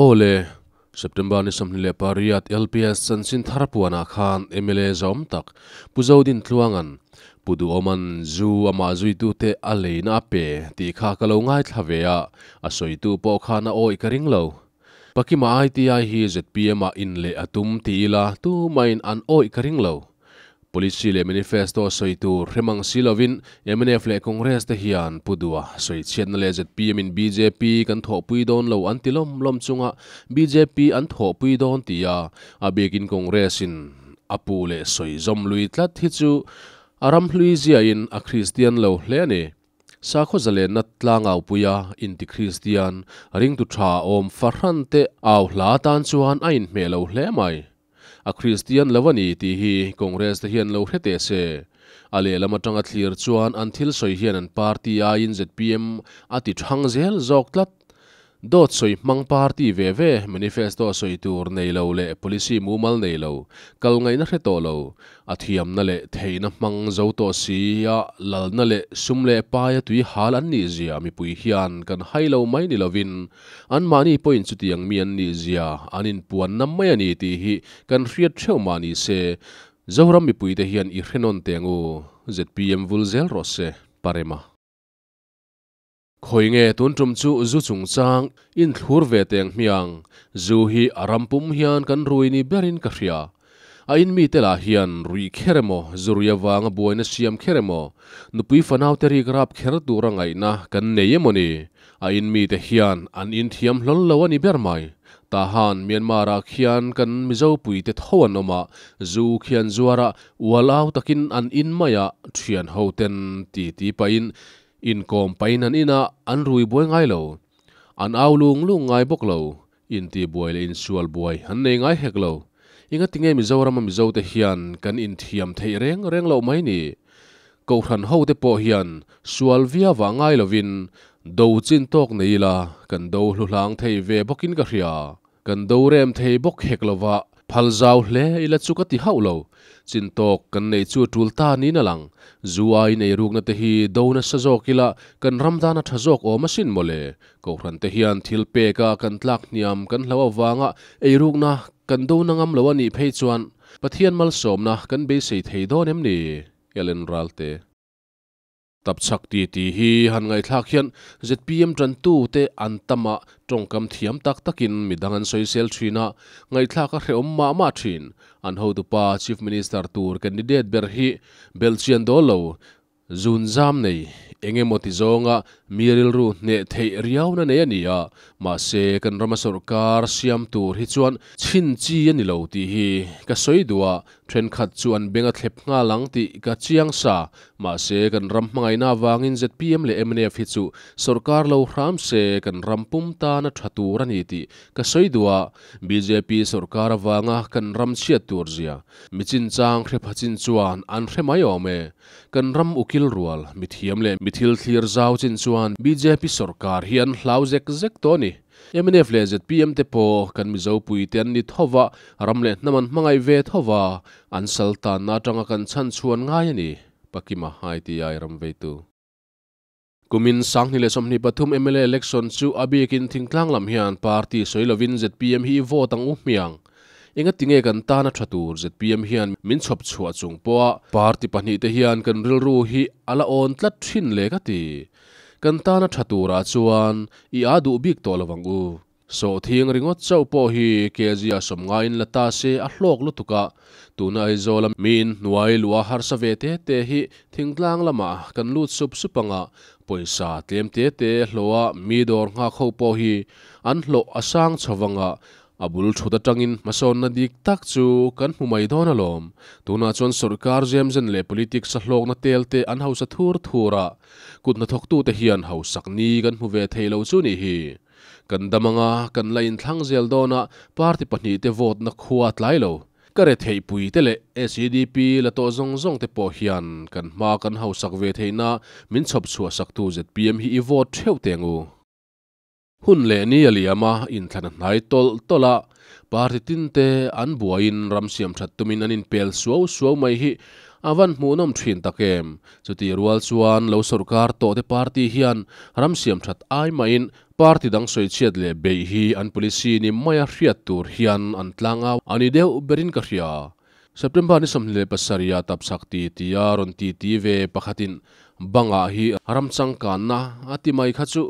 Aw le, September ni 28 LPS chanchin thar puanah khan mla zawm tak Pu Zodintluanga'n Pu Duhawma'n zu amah zuitute a leina a pe tih kha ka lo ngaithla ve a, a sawitu pawh khan a awih ka ring lo. Pakima ITI hi zpm ah in leh a tum ti ila tumahin an awih ka ring lo. Policy leh manifesto sawi tur hre mang si lovin mnf leh Congress te hian Pu Dua sawi chhiatna leh zpm in bjp kan thawhpui dawn lo an ti lawm lawm chunga bjp an thawhpui dawn tia a bikin Congress in a puh leh sawi zawm lui tlat hi chu a ram hlui ziain a Kristian lo hle a ni. Sakhaw zalenna tlangaupuia inti-Kristian ringtu tha awm fahran te au hla atan chuan a inhmeh lo hle mai. A Kristian lo a ni tih hi Congress te hian lo hre teh se. A lehlam atanga thlir chuan an thil sawi hian an party aiin zpm a ti thang zel zawk tlat. Dawt sawi hmang party ve ve, manifesto sawi tur nei lo leh policy mumal nei lo, kal ngaihna hre tawh lo, a thiamna leh theihna hmang zo tawh si a lalna leh sum leh paia tui hal an nih zia mipui hian kan hai lo mai ni lovin anmahni pawhin chutiang mi an nih zia an inpuanna mai a ni tih hi kan hriat theuh mah ni se Zoram mipuite hian i hre nawn teng u, zpm vul zel rawh se, Parema. Khawi nge tun tum chu zu chungchang in thlur ve teng hmiang, zu hi a ram pum hian kan rui ni berin ka hria. A in mite lah hian ruih kher emaw, zu rui avanga buaina siam kher emaw, nupui fanau te rik rap kher tura ngaihna kan nei emaw ni? A in mite hian an in thiam hlawl lo a ni ber mai. Tahan Myanmar ah khian kan Mizo puite tho an awm a, zu khian zuara ual au takin an in mai a, thian ho ten ti ti pahin Inkawm pahin an inah an rui buai ngai lo. An au lung lung ngai bawk lo. Inti buai leh insual buai an nei ngai hek lo. Engatinge Mizorama Mizote hian kan inthiam theih reng reng loh mai ni? Kohhran hote pawh hian sual viau ah ngai lovin do chin tawk nei ila kan do hluhlang thei ve bawkin ka hria. Kan do rem thei bawk hek lova, phal zau hle ila chu ka ti hauh lo. Chin tawk kan neih chu a tul ta niin a lang. Zu aiin eirukna te hi do nasa zawk ila kan ram dan a tha zawk awm asin mawle. Kohhran te hian thil pek a kan tlak hniam kan hlo avanga eirukna kan do na ngam lo a nih phei chuan Pathian malsawmna kan beisei thei dawn em ni? Ellen Ralte. Tapchhak ti ti hi han ngaihthlak hian zpm tantu te an tam a, tawngkam thiam tak takin midang an sawisel thin a, ngaihthlak a hrehawm mah mah thin. An hotupa Chief Minister tur candidate ber hi belhchian dawl lo, zun zam nei, eng emaw ti zawnga mi rilru hneh theih riauna nei a ni a, mahse kan rama sawrkar siam tur hi chuan chhin chi a ni lo tih hi ka sawi duh a, Thenkhat chu an beng a thlep nghal ang tih ka chiang sa. Mahse, kan ram hmangaihna avangin zpm leh mnf hi chu sawrkar lo hram se kan ram pum tan a tha tur a ni tih ka sawi duh a. Bjp sawrkar avanga kan ram chhiat tur zia mi chinchang hre pha chin chuan an hre mai awm e. Kan ram ukil rual, mithiam leh mithil thlir zau chin chuan bjp sawrkar hi an hlau zek zek tawh a ni. Mnf leh zpm te pawh kan Mizo puite an ni tho va, ram leh hnam an hmangaih ve tho va, an sal tanna atanga kan chhan chhuan ngai a ni, Pakima ITI ram veitu. Kumin 2023 mla election chu a bikin thingtlang lam hian party sawi lovin zpm hi i vote ang u hmiang. Engati nge kan tan a tha tur zpm hian min chhawp chhuah chung pawha party pahnihte hian kan rilru hi a la awn tlat thin le ka ti. Kan tana tha turah chuan i aa duh bik tawh lo ang u. Sawhthing ringawt chauh pawh hi kg a sawm ngaiin la ta se a hlawk lutuk a, tuna Aizawla miin hnuai luh a harsa ve te te hi thingtlang lamah kan lut sup sup ang a, pawisa tlem te te hlawha mi dawr nghak ho pawh hi an hlawh a sang chho vang a, A bul thut atangin hmasawnna dik tak chu kan hmu mai dawn alawm. Tunah chuan sawrkar zemzen leh politics a hlawkna tel te an hausa thur thur a, kut hnathawktute hian hausak ni kan hmu ve thei lo chu nih hi. Kan dam anga kan la inthlang zel dawn a, party pahnihte vote na khua a tlai lo. Ka retheihpui te leh SEDP la tawh zawng zawng te pawh hian kan hma kan hausak ve theihna min chhawp chhuah saktu zpm hi i vote theuh teng u. Hun leh ni a liam a, inthlan a hnai tawlh tawlh a, party tin te an buaiin ram siam that tumin an inpel suau suau mai hi a van hmuhnawm thin tak em. Chutih rual chuan lo sawrkar tawh te party hian ram siam that ai mahin Party dang sawichhiat leh beih hi an policy ni maia hriat tur hian an tlangau a ni deuh berin ka hria. September ni 27 a tapchhak ti tia rawn ti ti ve pakhatin bangah hi ram changkanna a ti mai kha chu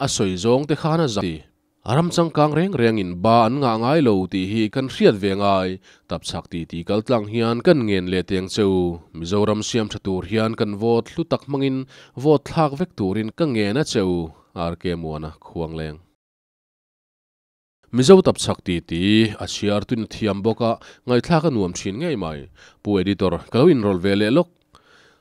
a sawi zawng te khan a zak ti. Ram changkang reng rengin ba an ngah ngai lo tih hi kan hriat ve ngai. Tapchhak ti ti kal tlang hian kan ngen leh teng cheu. Mizoram siam tha tur hian kan vote hlu tak hmangin vote thlak vek turin ka ngen a cheu. RK Muana Khuangleng. Mizo tapchhak ti ti a chhiar tuin a thiam bawk a, ngaihthlak a nuam thin ngei mai. Pu Editor, ka lo inrawlh ve leh lawk.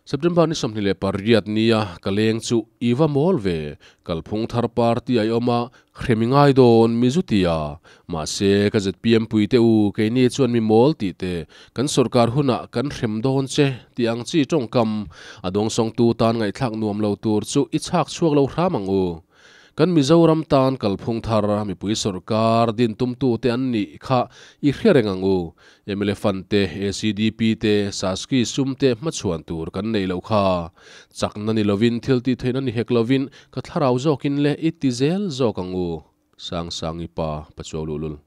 September ni 28 nia ka leng chu i va mawl ve, kalphung thar party a i awm a, hrem i ngai dawn mi zu tia. Mahse, ka zpm pui te u, keini chuan mi mawl tih te, kan sorkar hunah kan hrem dawn che tih ang chi tawngkam a dawngsawngtu tan ngaihthlak nuam lo tur chu i chhak chhuak lo hram ang u. Kan Mizoram tan kalphung thar mipui sorkar din tumtute an nih kha i hre reng ang u. Mla Fund te, ACDP te, Saski sum te hmachhuan tur kan neih loh kha. Chakna ni lovin thil tih theihna ni hek lovin ka thlarau zawkin le i ti zel zawk ang u. Sangsangi pa, Pachuau luhlul.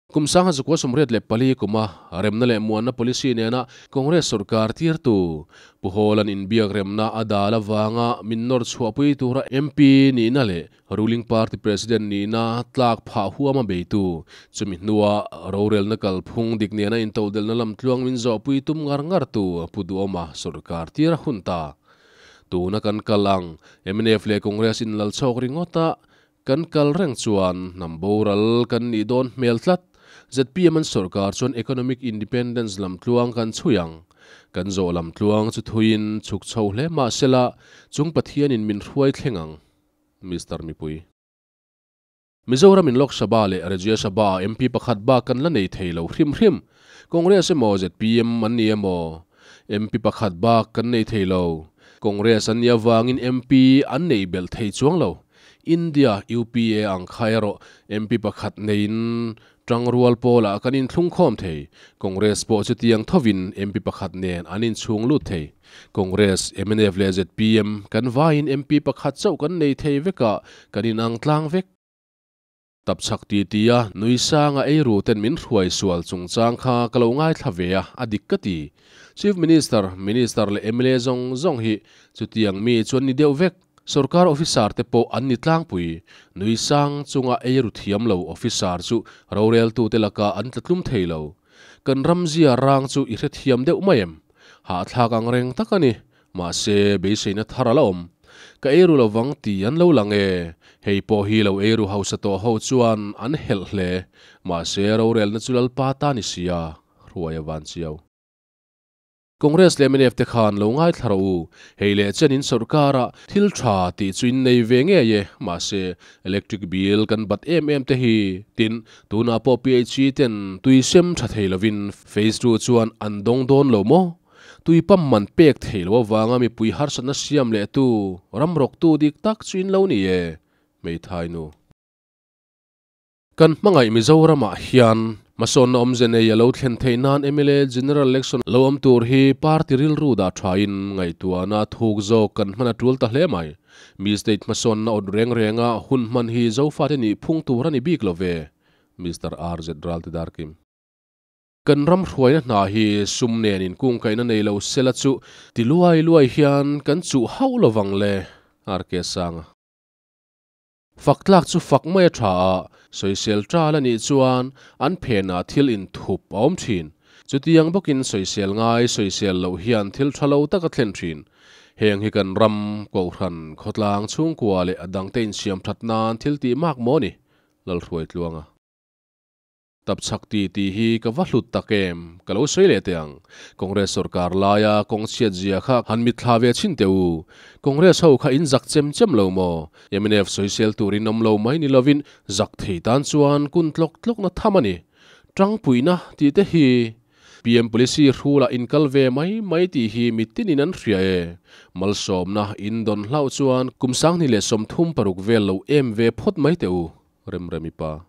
Kum 1984 kuma remna leh muanna policy nena Congress sorkar tirtu Pu Hawla'n inbiak remna a dal avanga min nawr chhuahpui tura MP nihna leh ruling party president nihna tlak phah huama beitu chumi hnua rorelna kalphung dik nena intodelhna lamtluang min zawhpui tum ngar ngartu Pu Duhawma sorkar tir a hun ta. Tuna kan kal ang mnf leh Congress inlalchhawk ringawta Kan kal reng chuan hnam boral kan nih dawn hmel tlat. Zpm an sorkar chuan economic independence lam tluang kan chhui ang. Kan zawh lam tluang chu thuiin chhuk chho hle mah sela chung Pathianin min hruai thleng ang. Mister Mipui. Mizoram in Lok Sabha leh Rajya Sabha ah MP pakhat bak kan la nei thei lo hrim hrim. Congress emaw zpm an ni emaw MP pakhat bak kan nei thei lo. Congress an nih avangin MP an neih belh thei chuang lo. India UPA ang kha erawh MP pakhat neiin tangrual pawlah kan inthlungkhawm thei. Congress pawh chutiang thovin MP pakhat nen an inchhung lut thei. Congress, mnf leh zpm kan vaiin MP pakhat chauh kan nei thei vek a, kan inang tlang vek. Tapchhak ti ti a, nui sanga eiru ten min hruai sual chungchang kha ka lo ngaithla ve a, a dik ka ti. Chief Minister, Minister leh mla zawng zawng hi chutiang mi chuan ni deuh vek. Sorkar officer te pawh an ni tlangpui. Nui sang chunga eiru thiam lo officer chu roreltute lakah an tlatlum thei lo. Kan ramzia rang chu i hrethiam deuh mai em? Hahthlak ang reng tak a ni. Mahse, beiseina thar a la awm. Ka eiru lovang ti an lo lang e. Hei pawh hi lo eiru hausa tawh ho chuan an helh hle. Mahse, rorelna chu Lalpa ta ni sia, hruai a van chiau. Congress leh mnf te khan lo ngaithla rawh u. Hei leh chen in sorkara thil tha tih chu in nei ve ngei e, mahse electric bill kan bat em em te hi tin tunah pawh PHE ten tui sem tha thei lovin phase 2 chuan an dawng dawn lo maw? Tui pump man pek thei lo avanga mipui harsatna siam leh tu ramrawktu dik tak chu in lo ni e, hmeithai nu. Kan hmangaih Mizoramah hian hmasawnna awmze nei a lo thlen theih nan mla General Election lo awm tur hi party rilru dah thain ngaihtuahna thuk zawk kan hman a tul ta hle mai. Mi state hmasawnna awt reng renga hun hman hi Zofate nih phung tur a ni bik lo ve. Mister RZ Ralte Darkim. Kan ram hruaina hna hi sum nen inkungkaihna nei lo sela chu ti luai luai hian kan chuh hauh lovang le, RK Sanga. Fak tlak chu fak mai a tha a, sawisel tal a nih chuan an phenah thil inthup a awm thin. Chutiang bawkin sawisel ngai sawisel loh hian thil tha lo tak a thlen thin. Heng hi kan ram, Kohhran, khawtlang, chhungkua leh a dangte insiam that nan thil tih mak maw ni? Lalhruaitluanga. Tapchhak ti tih hi ka va hlut tak em? Ka lo sawi leh teh ang. Congress sorkar laia kawng chhiat zia kha han mitthla ve chhin teh u. Congress ho kha in zak chem chem lo maw? Mnf sawisel tur in awm lo mai ni lovin zak thei tan chuan kun tlawk tlawkna tham a ni. Tangpuina tih te hi PM policy hrulah in kal ve mai mai tih hi mitinin an hria e. Malsawmna in dawn hlauh chuan kum 2036 vel lo em ve phawt mai teh u. Remremi pa.